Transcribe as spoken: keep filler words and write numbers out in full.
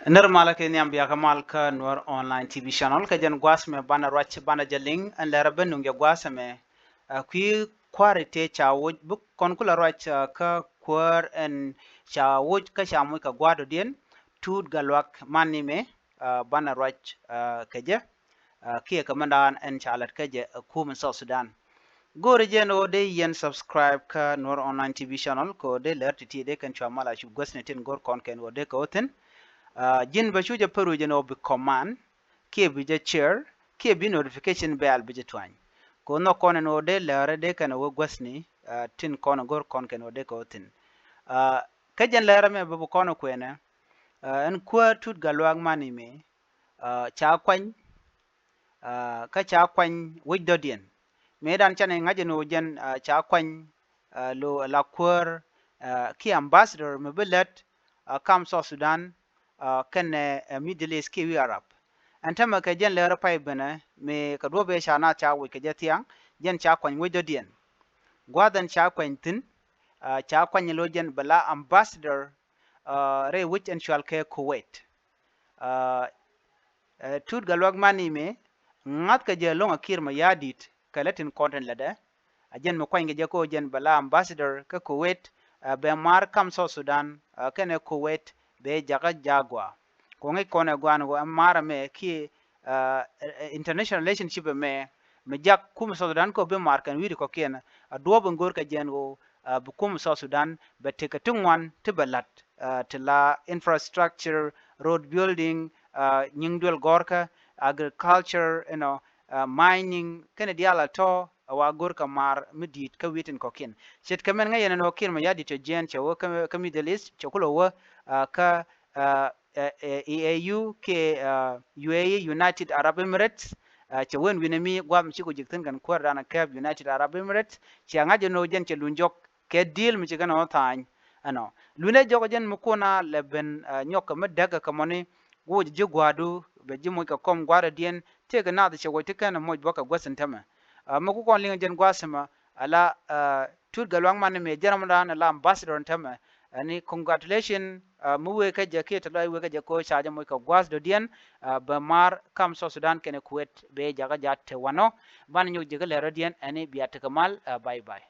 Nir malä kɛ nhiam bia kä mal kä Nuer Online T V channel, kɛ jɛn gua̱a̱th mɛ banɛ ruac banɛ jɛ liŋ ɛn lɛrɛ ben nuŋ jɛ gua̱a̱th mɛ. Ɛ, kui̱ kua̱ri tëë ca woc bi kɔn kulɛ ruac, ɛ, kä kuäär ɛn ca woc kä ca moc kɛ gua̱a̱r dɔ̱diɛn, Tut Gatluak Mani mɛ, ɛ, banɛ ruac, ɛ, kɛ jɛ, ɛ, kiɛ kɛ mɛn daan ɛn ca lät kä jɛ, ɛ, kum in South Sudan. Go̱o̱ri jɛn ɣöö dee yɛn subscribe kä Nuer Online T V channel kɛ ɣöö dee lär ti̱ti̱ dee kɛn cua mal a cup guäthni tin go̱r kɔn kɛn ɣöö dee kɛ ɣöö thi̱n. Ɛ, ji̱n bɛ cu jɛ pär wi̱c jɛn ɣöö bi comment kiɛ bi jɛ share kiɛ bi notification bell bi jɛ tuany. Kɛ ɣöö nhɔk kɔn ɛn ɣöö dee lärä dee kɛn ɣöö guäthni, ɛ, tin kɔn go̱r kɔn kɛn ɣöö dee kɛ ɣöö thi̱n. Ɛ, kä jɛn lärä mɛ bä bi kɔn kuɛnɛ, ɛ, ɛn kuäär Tut Gatluak Mani mɛ, ɛ, ca kuany, ɛ, kä ca kuany wec dɔ̱diɛn. Mëë dan canɛ ŋa̱c ɛn ɣöö jɛn, ɛ, ca kuany, ɛ, lo la kuäär, ɛ, kiɛ ambassador mi bi lät, ɛ, kam South Sudan, ɛ, kɛnɛ, ɛ, Middle East kiɛ wi̱i̱ Arab. Ɛn tämɛ kɛ jɛn lɛr pay benɛ mi kɛ duɔ̱p ëë ca naath ca woc kɛ jɛ thiaŋ, jɛn ca kuany wec dɔ̱diɛn. Gua̱a̱th ɛn ca kuany thi̱n, ɛ, ca kuany lo jɛn bɛ la ambassador, ɛ, rɛy wec ɛn cual kɛ Kuwait. Ɛ, ɛ, Tut Gatluak Mani mɛ ŋa̱thkɛ jɛ lo̱ŋ a Kiir Mayardit kɛ lät tin kɔn tin lätdɛ. A jɛn mi kuanykɛ jɛ ko jɛn bɛ la ambassador kä Kuwait, ɛ, bɛ maar kam South Sudan, ɛ, kɛnɛ Kuwait bɛ jakä jagua. Kɛ ŋäc kɔn ɛ guan ɣöö ɛn maar ɛmɛ kiɛ, ɛ, ɛ, international relationship ɛmɛ mi jak kum South Sudan kɛ ɣöö bi maar kɛn wi̱i̱di kɔ̱kiɛn. A duɔ̱ɔ̱p in go̱o̱rkɛ jɛn ɣöö, ɛ, bi kum South Sudan bɛ tekɛ ti ŋuan ti bɛ la̱t, ɛ, ti la infrastructure, road building, ɛ, nyiŋ duel gɔ̱rkä, agriculture, you know, ɛ, mining, kɛnɛ diaal a tɔ̱ ɛ wa go̱rkɛ maar mi di̱i̱t kä wi̱i̱ tin kɔ̱kiɛn. Ce̱tkɛ mɛn ŋäc yɛn ɛn ɣöö Kiir Mayardit cɛ jiɛɛn cɛ wä kä, kä Middle East, cɛ kulɛ wä, ɛ, kä, ɛ, ɛ, ɛ, E A U kiɛ, ɛ, U A E, United Arab Emirates, ɛ, cɛ wen wi̱nɛ mi gua̱a̱th mi ci ku ji̱k thi̱n kɛn kuäär dan ɛ kääp United Arab Emirates, cɛ ŋa̱c ɛn ɣöö jɛn cɛ luny jɔk kɛ deal mi ci kɛn ɣä tha̱a̱ny. Ɛnɔ luny ɛ jɔk jɛn mi kun a lɛ ben, ɛ, nyɔk kɛ mi däk kɛ mɔni, wuc ji̱ gua̱a̱du bɛ ji̱ moc kɛ kɔm gua̱a̱r dɔ̱diɛn, tëëkɛ naath cɛ woc ti kɛn moc bä kɛ guäth in tämɛ. Ɛ, mi ku kɔn liŋ jɛn gua̱a̱th ɛmɛ, ala, ɛ, Tut Gatluak Mani mɛ jɛn ram dan ala ambassador in tämɛ. Ɛni congratulation, ɛ, mi wëë kä jɛ kiɛ tɛ lɔc wëë kä jɛ ko ca jɛ moc kɛ gua̱a̱th dɔ̱diɛn, ɛ, bɛ maar kam South Sudan kɛnɛ Kuwait bɛ jakä jat te wanɔ. Banɛ nyɔk ji̱ kä lɛr dɔ̱diɛn ɛni bia tekɛ mal, ɛ, bye bye.